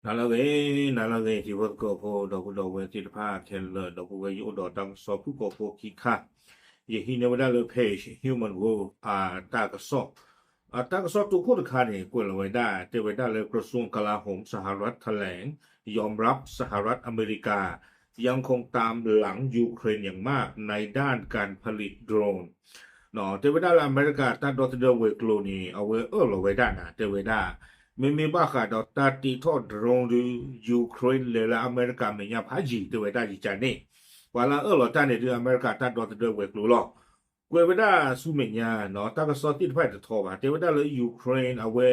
နၤလၢအဂ့ၤ, နၤလၢအဂ့ၤ ထံဖိသကိးဖိ ဒီပုၢ်ဒီဝဲၢ်သ့ၣ်တဖၣ်ခဲလၢာ်, ဒီပုၢ်ဝဲၢ် ယအိၣ်ဒီးတၢ်ကစီၣ်ဖုၣ်ကိာ်ဖိခံခါ, ယဟံးန့ၢ်ဝဲဒၣ်လၢ page Human World အတၢ်ကစီၣ်, အတၢ်ကစီၣ်တိခိၣ်တခါန့ၣ် ကွဲးလီၤဝဲဒၣ် တဲဝဲဒၣ်လၢ กระทรวงกลาโหมสหรัฐแถลง ยอมรับสหรัฐอเมริกายังคงตามหลังยูเครนอย่างมากในด้านการผลิตโดรน တဲဝဲဒၣ်လၢအမဲရကၤတၢ်ဒီသဒၢဝဲၤကျိၤန့ၣ် အဝဲအၢၣ်လီၤဝဲဒၣ်နၤ တဲဝဲဒၣ်, မ့မ့ၢ်ဘၣ်ဃးဒီးတၢ်တ့ထီၣ် drone ဒုး Ukraine လဲၤလၢအမဲရကၤမဲာ်ညါဖးယံၤ တဲဝဲဒၣ်ယကန့ၣ်, ပှၤလၢအအၢၣ်လီၤတၢ်န့ၣ်ဒုး အမဲရကၤတၢ်ဒီသဒၢဝဲၤကျိၤလီၤ. ကွဲးဝဲဒၣ်ဆူမဲာ်ညါ တၢ်ကစီၣ်သ့ၣ်တဖၣ်တထီဘၣ် တဲဝဲဒၣ်လၢ Ukraine အဝဲ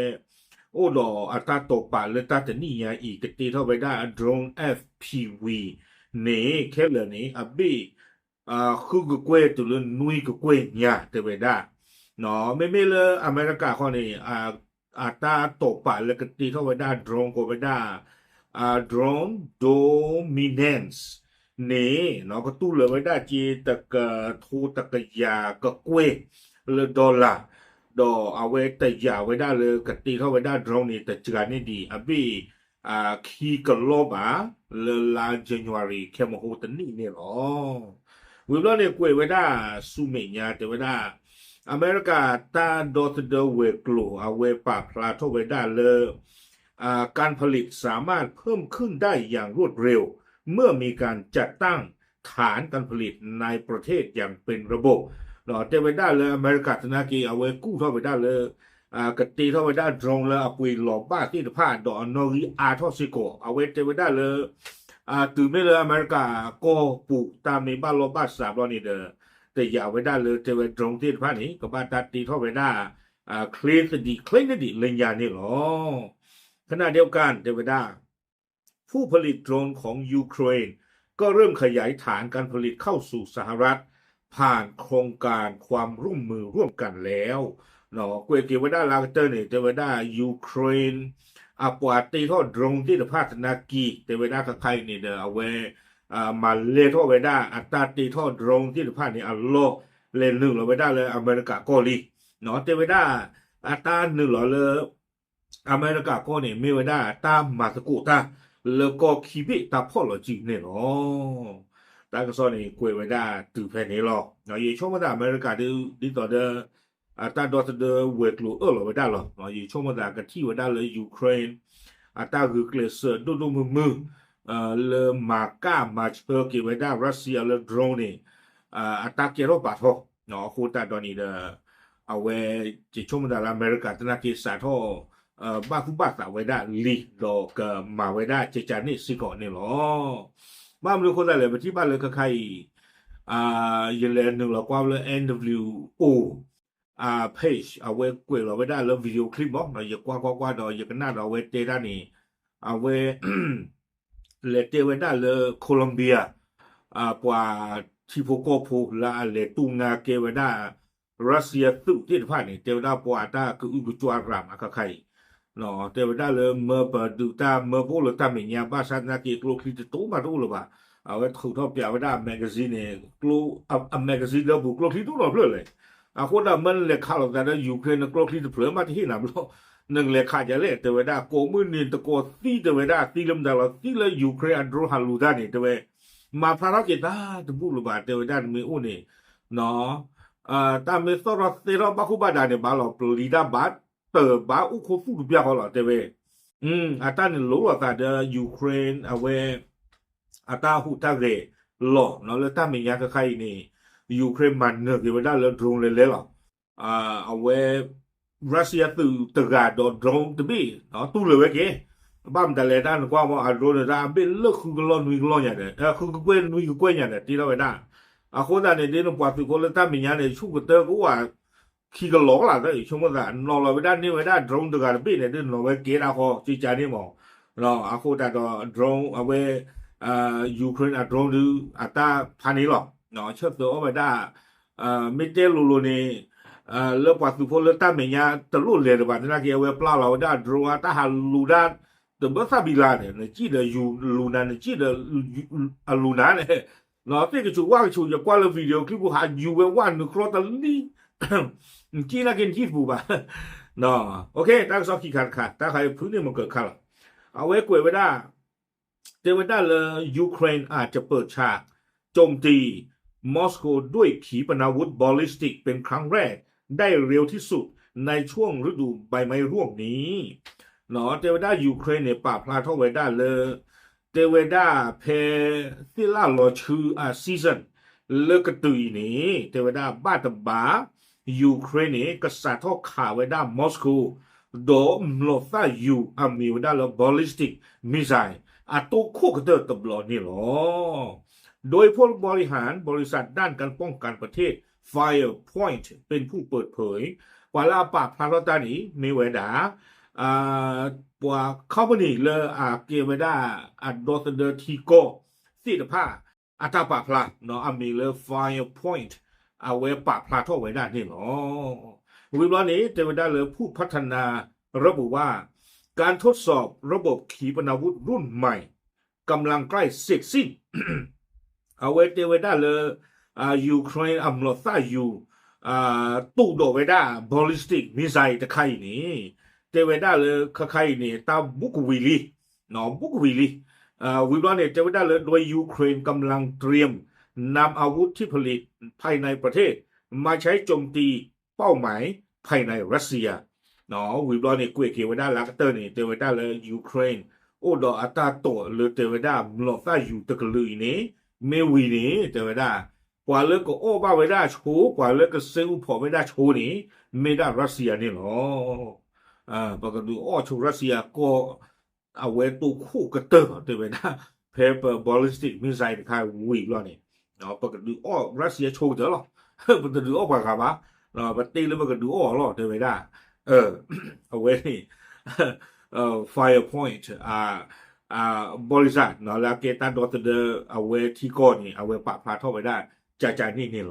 အိၣ်ဒီးအတၢ်တိာ်ပာ်လၢတၢ်တနံၣ်ညါအံၤ ကတ့ထီၣ်ဝဲဒၣ် drone F P V န့ၣ် ခဲလၢာ်န့ၣ် အဘ့ၣ် ဃုကကွဲၢ်တုၤလၢနွံကကွဲၢ်ညါ တဲဝဲဒၣ်, မ့မ့ၢ်လၢအမဲရကၤဃီန့ၣ် အတၢ်တိာ်ပာ်လၢကတ့ထီၣ်ဝဲဒၣ် drone ကိးဝဲဒၣ် drone dominance န့ၣ် ကတူၢ်လိာ်ဝဲဒၣ်က့ၤတကထိတကယၤကကွဲၢ်လၢ dollar ဒီးအဝဲတယာ်ဝဲဒၣ်လၢကတ့ထီၣ်ဝဲဒၣ် drone န့ၣ် တစှၤန့ၢ်ဒံးအဘ့ၣ် ခံကလီၢ်ဘၣ် လၢလါ January ခဲမဟိတနံၣ်န့ၣ်လီၤ. ဝံၤဘျီန့ၣ် ကွဲးဝဲဒၣ်ဆူမဲာ်ညါ တဲဝဲဒၣ် အမဲရကၤတၢ်ဒီသဒၢဝဲၤကျိၤ အဝဲပာ်ဖျါထီၣ်ဝဲဒၣ်လၢ การผลิตสามารถเพิ่มขึ้นได้อย่างรวดเร็ว เมื่อมีการจัดตั้งฐานการผลิตในประเทศอย่างเป็นระบบ တဲဝဲဒၣ်လၢအမဲရကၤသနာ်က့ အဝဲကူၣ်ထီၣ်ဝဲဒၣ်လၢ ကတ့ထီၣ်ဝဲဒၣ် drone လၢအပှ့ၤလီၤဘၣ်သ့ၣ်တဖၣ် ဒီးအနီၣ်ဂံၢ်အါထီၣ်စ့ၢ်ကီး အဝဲတဲဝဲဒၣ်လၢ တုၤမ့ၢ်လၢအမဲရကၤကီၢ်ပူၤ တၢ်မ့ၢ်ဘၣ်လီၢ်ဘၣ်စးဘျီန့ၣ်ဒီး တယာ်ဝဲဒၣ်လၢတဲဝဲ drone သ့ၣ်တဖၣ်န့ၣ် ကဘၣ်တၢ်တ့ထီၣ်ဝဲဒၣ် ချ့သဒံးချ့နဒံးလၢညါန့ၣ်လီၤ. ခနၣ်ဒဲးကၣ် တဲဝဲဒၣ် ผู้ผลิตโดรนของยูเครนก็เริ่มขยายฐานการผลิตเข้าสู่สหรัฐผ่านโครงการความร่วมมือร่วมกันแล้ว ကွဲးက့ၤဝဲဒၣ်လၢကတၢၢ်န့ၣ် တဲဝဲဒၣ် Ukraine အပှၤတ့ထီၣ် drone သ့ၣ်တဖၣ်သနာ်က့ တဲဝဲဒၣ်ခဲခါအံၤန့ၣ်ဒီး အဝဲ မၤလဲၢ်ထီၣ်ဝဲဒၣ် အတၢ်တ့ထီၣ် drone သ့ၣ်တဖၣ်န့ၣ် အလီၢ်လဲၤနုာ်လီၤဝဲဒၣ်လၢအမဲရကၤကီၢ်လံ. တဲဝဲဒၣ် အတၢ်နုာ်လီၤလၢ အမဲရကၤကီၢ်န့ၣ် မ့ၢ်ဝဲဒၣ်တၢ်မၤသကိးတၢ်လၢကီၢ်ခံဘ့ၣ်တၢ်ဖီၣ်လီၤစုန့ၣ်လီၤ. တၢ်ကစီၣ်န့ၣ် ကွဲးဝဲဒၣ်တုၤဖဲန့ၣ်လီၤ. ယဆိကမိၣ်သးအမဲရကၤဒ်သိးဒီး အတၢ်ဒီသဒၢဝဲၤကျိၤအၢၣ်လီၤဝဲဒၣ်လီၤ. ယဆိကမိၣ်သးကထံၣ်ဝဲဒၣ်လၢ Ukraine အတၢ်ဂုာ်ကျဲးစၢးဒိၣ်ဒိၣ်မုၢ်မုၢ် လၢမၤကၣ်မၤဆၢက့ၤဝဲဒၣ် Russia လၢ drone န့ၣ် အတၢ်ကဲထီၣ်ပာ်ထီၣ် အဃိသတးဒီးန့ၣ်ဒီး အဝဲ ယဆိကမိၣ်သးလၢအမဲရကၤသနာ်က့စးထီၣ် ဘၣ်သူၣ်ဘၣ်သးဝဲဒၣ်လံ ဒီးကမၤဝဲဒၣ်ကကန့ၣ်စ့ၢ်ကီးန့ၣ်လီၤ. ဘၣ်မနုၤအဃိသတးလဲၣ် ပထံၣ်ဘၣ်လၢခဲခါအံၤ ယလဲၤနုာ်လီၤကွၢ်လၢ N W O အ page အဝဲကွဲးလီၤဝဲဒၣ်လၢ video clip မး ယကွၢ်ကွၢ်ကွၢ်ဒီး ယကနၣ်ဒီးအဝဲတဲတၢ်န့ၣ် အဝဲ လဲၤတဲဝဲဒၣ်လၢ Colombia ပှၤထံဖိကီၢ်ဖိလၢအလဲၤတူၢ်ငါကဲဝဲဒၣ် Russia သုးသ့ၣ်တဖၣ်န့ၣ် တဲဝဲဒၣ်ပှၤအတၢ်ကအုကကွၢ်ရၤမးခဲခါအံၤ တဲဝဲဒၣ်လၢမၢပဒုးတၢ်မၢဖိအိၣ်လၢတၢ်မဲာ်ညါ ဘၣ်ဆၣ်သနာ်က့ကျိချံတတိၤမးတအိၣ်လၢၤဘၣ်. အဝဲထုးထီၣ်ပျးဝဲဒၣ်အ magazine န့ၣ် အ magazine ဒီပူၤကျိချံတအိၣ်နီတဖျၢၣ်လဲၣ်. အဃိသတးမ့ၢ်နလဲၤခးလိာ်သးဒီး Ukraine နကျိချံတဖျၢၣ်မးတဟ့ၣ်နၤဘျီ နကလဲၤခးဒ်လဲၣ် တဲဝဲဒၣ် ကိးမုၢ်နံၤတကိးသံ တဲဝဲဒၣ် သံလၢမတၤလီၤ သံလၢ Ukraine အ drone ဟးလူၤတၢ်န့ၣ် တဲဝဲ မၤဖျါထီၣ်က့ၤတၢ်တဘူၣ်လၢၤဘၣ် တဲဝဲဒၣ် နမ့ၢ်အိၣ်န့ၣ် တၢ်မ့ၢ်သီၣ်ထီၣ်သဲထီၣ်ဘၣ်ဃုာ်ဘၣ်ဒါန့ၣ် ဘၣ်လီၤပျံၤတၢ်ဘၣ်တၢၢ်ဘၣ်အိၣ်ခိးသူၣ်တပျၢ်ဃီလီၤ တဲဝဲ အတၢ်န့ၣ်လိၤလိာ်သးဒီး Ukraine အဝဲ အတၢ်ဟူးတၢ်ဂဲၤလီၤ လၢတၢ်မဲာ်ညါခဲခါအံၤန့ၣ် Ukraine မၤနၢၤက့ၤဝဲဒၣ်လၢ drone လဲၤလဲၤလီၤ. အဝဲ Russia သုးတဂၤဒီး drone တဘ့ၣ် တူၢ်လိာ်ဝဲက့ၤ ဘၣ်မတၤလဲၣ်တၢ်နကွၢ်မ့ၢ် အ drone န့ၣ် တၢ်အဘ့ၣ်လၢဃုကလီၢ်နွံကလီၢ်ညါဒီး ဃုကကွဲၢ်နွံကကွဲၢ်ညါဒီး တ့ထီၣ်ဝဲဒၣ် အဃိသတးန့ၣ် ဒ်နပှၤသုးဖိလၢတၢ်မဲာ်ညါန့ၣ် ဆူၣ်ကတၢၢ်ကအိၣ်ဧါ ခံကလီၢ်ကလးသၢ ယဆိကမိၣ်သး နီၤလီၤဝဲဒၣ်န့ၢ်ဝဲဒၣ် drone တဂၤတဘ့ၣ်န့ၣ် ဒ်နီၤဝဲကဲဒၣ်ဃီ ကကန့ၣ်မး အဃိသတးဒီး drone အဝဲ Ukraine အ drone ဒုး အတၢ်ဖးန့ၣ်လီၤ ဆၢသၢအီၣ်ဝဲဒၣ် မ့ၢ်တဲလိၤလိၤန့ၣ် လၢပှၤသုးဖိလၢတၢ်မဲာ်ညါတလိၣ်လဲၤလၢၤဘၣ်သနာ်က့ အဝဲပျၢ်လီၤဝဲဒၣ် drone အတၢ်ဟးလူၤဒၣ် တဘၢသၣ်ဘံလါန့ၣ် နစံၣ်ဒီးယူၤလူၤနၤ နစံၣ်ဒီး အလူၤနၤန့ၣ် သ့ၣ်ကဆူးဝၣ်ကဆူး ယကွၢ်လၢ video clip ပူၤ ဟးယူၤဝဲဝၣ်နုာ်ကြီတလံ နစံၣ်နာ်က့နစံၣ်တပူၤဘၣ် တၢ်ကစီၣ်ခံခါတခါ တၢ်ခါအံၤဖုးန့ၢ်မကၢၤခါလီၤ. အဝဲကွဲးဝဲဒၣ် တဲဝဲဒၣ်လၢ Ukraine อาจจะเปิดฉากโจมตีมอสโกด้วยขีปนาวุธบอลลิสติกเป็นครั้งแรกได้เร็วที่สุดในช่วงฤดูใบไม้ร่วงนี้ တဲဝဲဒၣ် Ukraine န့ၣ် ပာ်ဖျါထီၣ်ဝဲဒၣ်လၢ တဲဝဲဒၣ်ဖဲ သ့ၣ်လၣ်လီၤဆူအ season လၢကတုၤအံၤန့ၣ် တဲဝဲဒၣ်ဘၣ်တဘၣ် Ukraine န့ၣ် ကစးထီၣ်ခးဝဲဒၣ် Moscow ဒီးမျိာ်သၣ်ယူၤ အမံၤဝဲဒၣ်လၢ ballistic missile အတိၢ်ခိၣ်ကတၢၢ်တဘျီန့ၣ်လီၤ. โดยผู้บริหารบริษัทด้านการป้องกันประเทศ Firepoint เป็นผู้เปิดเผย ပှၤလၢအပာ်ဖျါထီၣ်တၢ်န့ၣ် မ့ၢ်ဝဲဒၣ် ပှၤ company လၢအကဲဝဲဒၣ် အဒီသဒၢထံကီၢ်သ့ၣ်တဖၣ် အတၢ်ပာ်ဖျါ အမံၤလၢ Firepoint အဝဲပာ်ဖျါထီၣ်ဝဲဒၣ်န့ၣ်လီၤ. ဝံၤဘျီန့ၣ် တဲဝဲဒၣ်လၢ ผู้พัฒนาระบุว่า การทดสอบระบบขีปนาวุธรุ่นใหม่กำลังใกล้เสร็จสิ้น အဝဲတဲဝဲဒၣ်လၢ Ukraine အမျိာ်သၣ်ယူၤ တူၢ်ဒီးဝဲဒၣ် ballistic missile တခါအံၤန့ၣ် တဲဝဲဒၣ်လၢခါခါအံၤန့ၣ် တၢ်ဘူးကဝံၤလံ ဘူးကဝံၤလံ. ဝံၤဘျီန့ၣ် တဲဝဲဒၣ်လၢ โดยยูเครนกำลังเตรียมนำอาวุธที่ผลิตภายในประเทศมาใช้โจมตีเป้าหมายภายในรัสเซีย ဝံၤဘျီန့ၣ် ကွဲးက့ၤဝဲဒၣ်လၢအကတၢၢ်န့ၣ် တဲဝဲဒၣ်လၢ Ukraine အိၣ်ဒီးအတၢ်တိာ်လၢတဲဝဲဒၣ်မျိာ်သၣ်ယူၤတကလုာ်အံၤန့ၣ် မ့ၢ်ဝံၤန့ၣ် တဲဝဲဒၣ် ပှၤလၢကအီၣ်ဘၣ်ဝဲဒၣ်ဆိ ပှၤလၢကစဲအူဖီးဝဲဒၣ်ဆိန့ၣ် မ့ၢ်ဒၣ် Russia န့ၣ်လီၤ. ပကဒုးအီၣ်ဆိ Russia ကီၢ် အဝဲတိၢ်ခိၣ်ကတၢၢ်လီၤ တဲဝဲဒၣ် ဖဲပ ballistic missile တခါဝံၤဘျီန့ၣ် ပကဒုးအီၣ် Russia ဆိကတၢၢ်လီၤ. ပတဒုးအီၣ်ပှၤဂၤဘၣ် ပတ့လၢပကဒုးအီၣ်အီၤလီၤ တဲဝဲဒၣ် အဝဲန့ၣ် Firepoint ဘီလံစၢ် လၢအကဲတၢ်ဒီသဒၢအဝဲထံကီၢ်န့ၣ် အဝဲပာ်ဖျါထီၣ်ဝဲဒၣ် ကကန့ၣ်န့ၣ်လီၤ.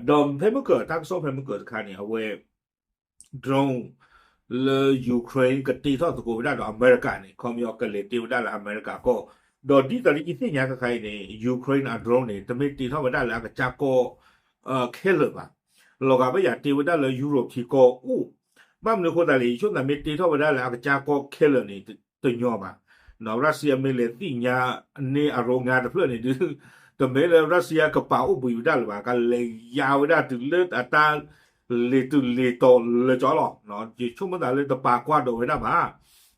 ဒီးဖဲမုၢ်ကၢၢ်တၢ်ကစီၣ်ဖဲမုၢ်ကၢၢ်တခါန့ၣ် အဝဲ drone လၢ Ukraine ကတ့ထီၣ်သကိးဝဲဒၣ်ဒီးအမဲရကၤန့ၣ် ခီပညီကလဲၤတ့ဝဲဒၣ်လၢအမဲရကၤကီၢ် ဒီးဒ်သိးလၢယသ့ၣ်ညါခဲခါအံၤန့ၣ် Ukraine အ drone န့ၣ် တမ့ၢ်တ့ထီၣ်ဝဲဒၣ်လၢအကစၢ်ကီၢ် ခဲလၢာ်ဘၣ်. လီၤဂာ်ဘၣ်ယၤတ့ဝဲဒၣ်လၢ Europe ထံကီၢ်အိၣ် ဘၣ်မနုၤအဃိသတးလဲၣ် ယဆိကမိၣ်သးမ့ၢ်တ့ထီၣ်ဝဲဒၣ်လၢအကစၢ်ကီၢ်ခဲလၢာ်န့ၣ် တညီဘၣ်. Russia မ့ၢ်လဲၤသ့ၣ်ညါန့ၢ်အရိငါတဖျၢၣ်န့ၣ်ဒုး တမ့ၢ်လၢ Russia ကပာ်အိၣ်ဘှံးဝဲဒၣ်လၢၤဘၣ် ကလဲၤယါဝဲဒၣ်တုၤလၢအတၢ်လ့ၤတုၤလ့ၤတီၤလၢာ်ကၠီလီၤ. ယဆိကမိၣ်သးလၢတပာ်ကွၢ်ဒီးဝဲဒၣ်ဘၣ်.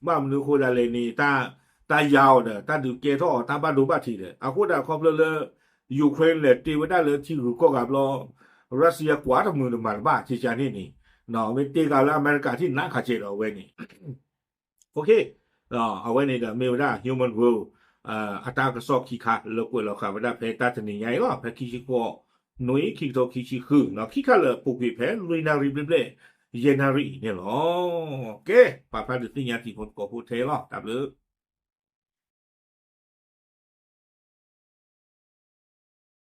ဘၣ်မနုၤအဃိသတးလဲၣ်န့ၣ် တၢ်ယါအီၤဒီး တၢ်ဒုးကဲထီၣ်အီၤ တၢ်ဘၣ်ဒိဘၣ်ထံးဒီး အဃိဒၣ်ခီဖျိလၢ Ukraine လဲၤတ့ဝဲဒၣ်လၢထံဂုၤကီၢ်ဂၤဘျီ Russia ကွၢ်တမုာ်တမၤတဘၣ် ကကန့ၣ်န့ၣ် မ့ၢ်တ့ဂၤလၢအမဲရကၤထံၣ်နးခးစဲးဒီးအဝဲန့ၣ် အဝဲန့ၣ်ဒီးမ့ၢ်ဝဲဒၣ် Human World အတၢ်ကစီၣ်ခံခါလၢကွဲးလီၤဃာ်ဝဲဒၣ်ဖဲတၢ်တနံၤညါအံၤလီၤ. ဖဲခံဆံဃိး နွံ ခံကထိခံဆံဃု ခံခါလၢအပူၤကွံာ်ဖဲလွံၢ်နၣ်ရံၣ်ဘျဲၣ်ဘျဲၣ် ယဲၢ်နၣ်ရံၣ်အံၤန့ၣ်လီၤ. ကဲ ပာ်ဖျါဒုးသ့ၣ်ညါတံၤဖိသကိးဖိထဲလီၤ တၢ်ဘျုး